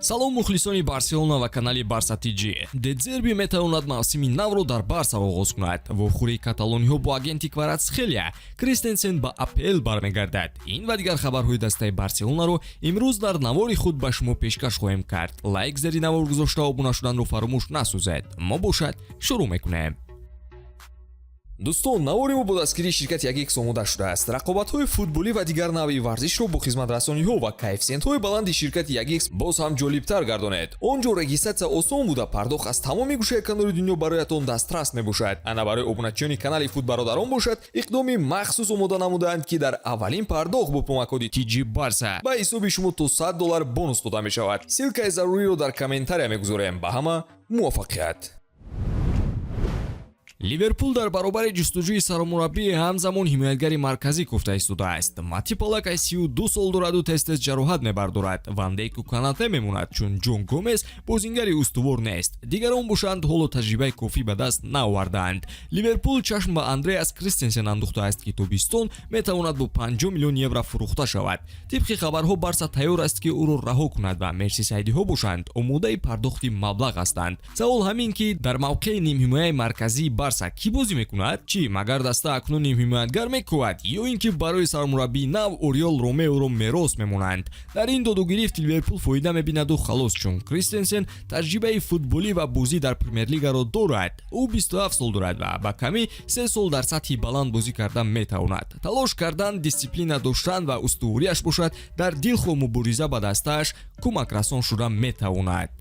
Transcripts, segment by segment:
Салом, мухлисони Барселона ва канали Барса ТЖ. Дедзерби метавонад мавсими навро дар Барса оғоз кунад. Вохӯрии каталониҳо бо агенти Кваратсхелия, Кристенсен ба АПЛ бармегардад. Ин ва дигар хабарҳои дастаи Барселонаро имрӯз дар навори худ ба шумо пешкаш хоҳем кард. Лайк зери навор гузошта, обуна шуданро фаромӯш насозед. Мо бошад, шурӯъ мекунем. Дӯстон, навори мо бо дастгирии ширкати Ягикс омода шудааст. Рақобатҳои футболӣ ва дигар навъи варзишро бо хизматрасониҳо ва коэффисиентҳои баланди ширкати Ягикс боз ҳам ҷолибтар гардонед. Он ҷо регистратсия осон буда, пардохт аз тамоми гӯшаи канори дунё бароятон дастрас мебошад. Ана, барои обуначиёни канали Футбародарон бошад, иқдоми махсус омода намудаанд, ки дар аввалин пардохт бо промокоди TG Барса ба ҳисоби шумо то 100 доллар бонус дода мешавад. Ссылкаи заруриро дар комментария мегузорем. Ба ҳама муваффақият! Ливерпул дар баробари ҷустуҷӯи сармураббӣ ҳамзамон ҳимоятгари марказӣ кофта истодааст. Матип аллакай 32 сол дораду тез-тез ҷароҳат мебардорад. Ван Дейку Канате мемонад, чун Ҷон Гомес бозингари устувор нест. Дигарон бошанд, ҳоло таҷрибаи кофӣ ба даст наовардаанд. Ливерпул чашм ба Андреас Кристенсен андохтааст, ки тобистон метавонад бо 50 миллион евро фурӯхта шавад. Тибқи хабарҳо, Барса тайёр аст, ки ӯро раҳо кунад ва мерсисайдиҳо бошанд, омодаи пардохти маблағ ҳастанд. Савол ҳамин, ки дар мавқеи нимҳимояи марказии Барса кӣ бозӣ мекунад? Чӣ магар даста акнун нимҳимоятгар мекӯвад ё ин ки барои сармураббии нав Ориол Ромеоро мерос мемонанд? Дар ин додугирифт Ливерпул фоида мебинаду халос, чун Кристенсен таҷрибаи футболӣ ва бозӣ дар Премерлигаро дорад. Ӯ 27 сол дорад ва ба камӣ 3 сол дар сатҳи баланд бозӣ карда метавонад. Талош кардан, дисциплина доштан ва устувориаш бошад, дар дилхоҳ мубориза ба дастааш кӯмакрасон шуда метавонад.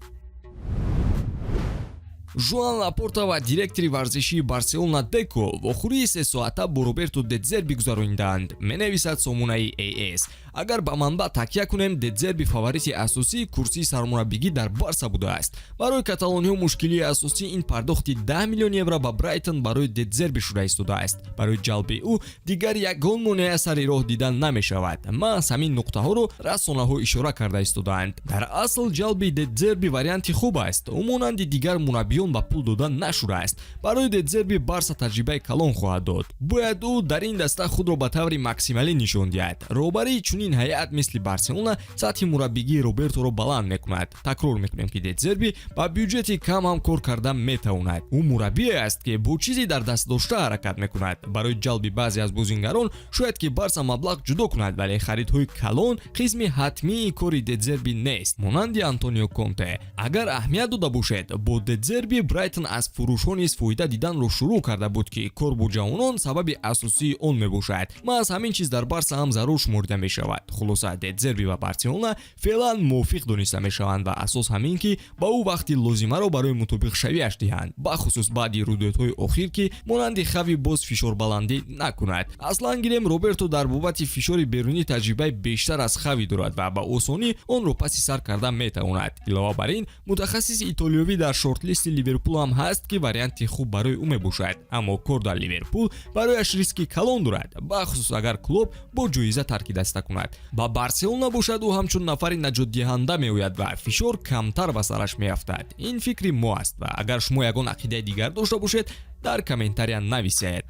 Жуан Лапорта ва директори варзишии Барселона Деко вохӯрии сесоата бо Роберто Дедзерби гузаронидаанд, менависад сомонаи АС. Агар ба манбаъ такя кунем, Дедзерби фаворити асосии курсии сармураббигӣ дар Барса будааст. Барои каталониҳо мушкилии асосӣ ин пардохти 10 миллион евро ба Брайтон барои Дедзерби шуда истодааст. Барои ҷалби ӯ дигар ягон монеа сари роҳ дида намешавад. Маҳз ҳамин нуқтаҳоро расонаҳо ишора карда истодаанд. Дар асл, ҷалби Дедзерби варианти хуб аст. Ӯ монанди дигар мураббиён ба пул дода нашудааст. Барои Дедзерби Барса таҷрибаи калон хоҳад дод. Бояд ӯ дар ин даста худро ба таври максималӣ нишон диҳад. Роҳбарии чунин ҳайат мисли Барселона сатҳи мураббигии Роберторо баланд мекунад. Такрор мекунем, ки Дедзерби ба бюҷети кам ҳам кор карда метавонад. Ӯ мураббие аст, ки бо чизе дар даст дошта ҳаракат мекунад. Барои ҷалби баъзе аз бозингарон шояд ки Барса маблағ ҷудо кунад, вале харидҳои калон қисми ҳатмии кори Дедзерби нест, монанди Антонио Конте. Агар аҳамият дода бошед, бо Дедзерби Брайтон аз фурӯшҳо низ фоида диданро шурӯъ карда буд, ки кор бо ҷавонон сабаби асосии он мебошад. Маҳз ҳамин чиз дар Барса ҳам зарур шуморида мешавад. Хулоса, Дедзерби ва Барселона феълан мувофиқ дониста мешаванд ва асос ҳамин, ки ба ӯ вақти лозимаро барои мутобиқшавиаш диҳанд, бахусус баъди рӯйдодҳои охир, ки монанди Хави боз фишорбаландӣ накунад. Аслан гирем, Роберто дар бобати фишори берунӣ таҷрибаи бештар аз Хави дорад ва ба осонӣ онро паси сар карда метавонад. Илова бар ин, мутахассиси итолиёвӣ дар шортлисти Ливерпул ҳам ҳаст, ки варианти хуб барои ӯ мебошад. Аммо кор дар Ливерпул барояш риски калон дорад, бахусус агар Клоп бо ҷоиза тарки даста кунад. Ба Барселона бошад, ӯ ҳамчун нафари наҷотдиҳанда меояд ва фишор камтар ба сараш меафтад. Ин фикри мо аст ва агар шумо ягон ақидаи дигар дошта бошед, дар комментария нависед.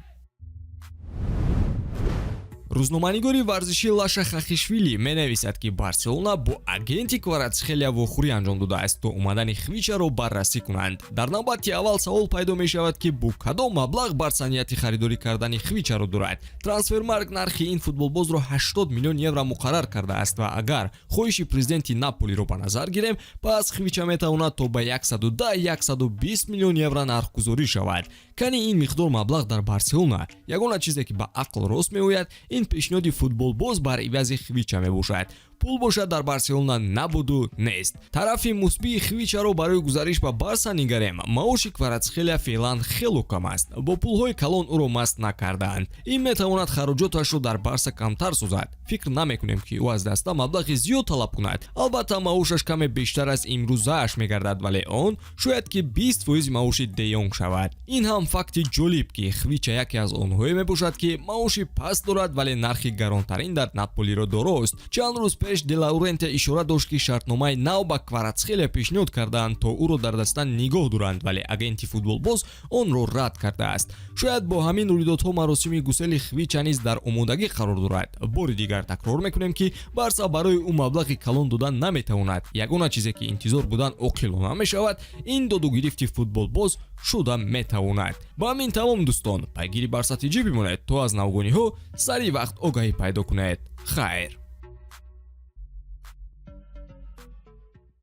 Рӯзноманигори варзишӣ Лаша Хахишвили менависад, ки Барселона бо агенти Кварацхелия вохӯрӣ анҷом додааст, то омадани Хвичаро баррасӣ кунанд. Дар навбати аввал савол пайдо мешавад, ки бо кадом маблағ Барса нияти харидорӣ кардани Хвичаро дорад. Трансфермарк нархи ин футболбозро 80 миллион евро муқаррар кардааст ва агар хоҳиши президенти Наполиро ба назар гирем, пас Хвича метавонад то ба 110-120 миллион евро нархгузорӣ шавад. Кани ин миқдор маблағ дар Барселона? Ягона чизе, ки ба ақл рост меояд, ин пешниҳоди футболбоз бар ивази Хвича мебошад. Пул бошад, дар Барселона набуду нест. Тарафи мусбии Хвичаро барои гузариш ба Барса нигарем, маоши Кварацхелия феълан хело кам аст. Бо пулҳои калон ӯро маст накардаанд. Ин метавонад хароҷоташро дар Барса камтар созад. Фикр намекунем, ки ӯ аз даста маблағи зиёд талаб кунад. Албатта, маошаш каме бештар аз имрӯзааш мегардад, вале он шояд ки 20 фоизи маоши Деёнг шавад. Ин ҳам факти ҷолиб, ки Хвича яке аз онҳое мебошад, ки маоши паст дорад, вале вале нархи гаронтарин дар Наполиро дорост. Чанд рӯз пеш Де Лаурентия ишора дошт, ки шартномаи нав ба Кварацхелия пешниҳод кардаанд, то ӯро дар даста нигоҳ доранд, вале агенти футболбоз онро рад кардааст. Шояд бо ҳамин рӯйдодҳо маросими гусели Хвича низ дар омодагӣ қарор дорад. Бори дигар такрор мекунем, ки Барса барои ӯ маблағи калон додан наметавонад. Ягона чизе, ки интизор будан оқилона мешавад, ин додугирифти футболбоз шуда метавонад. Ба ҳамин тамом, дӯстон. Пайгири Барса ТЖ бимонед, то аз навгониҳо сари вақт огаҳӣ пайдо кунед. Хайр.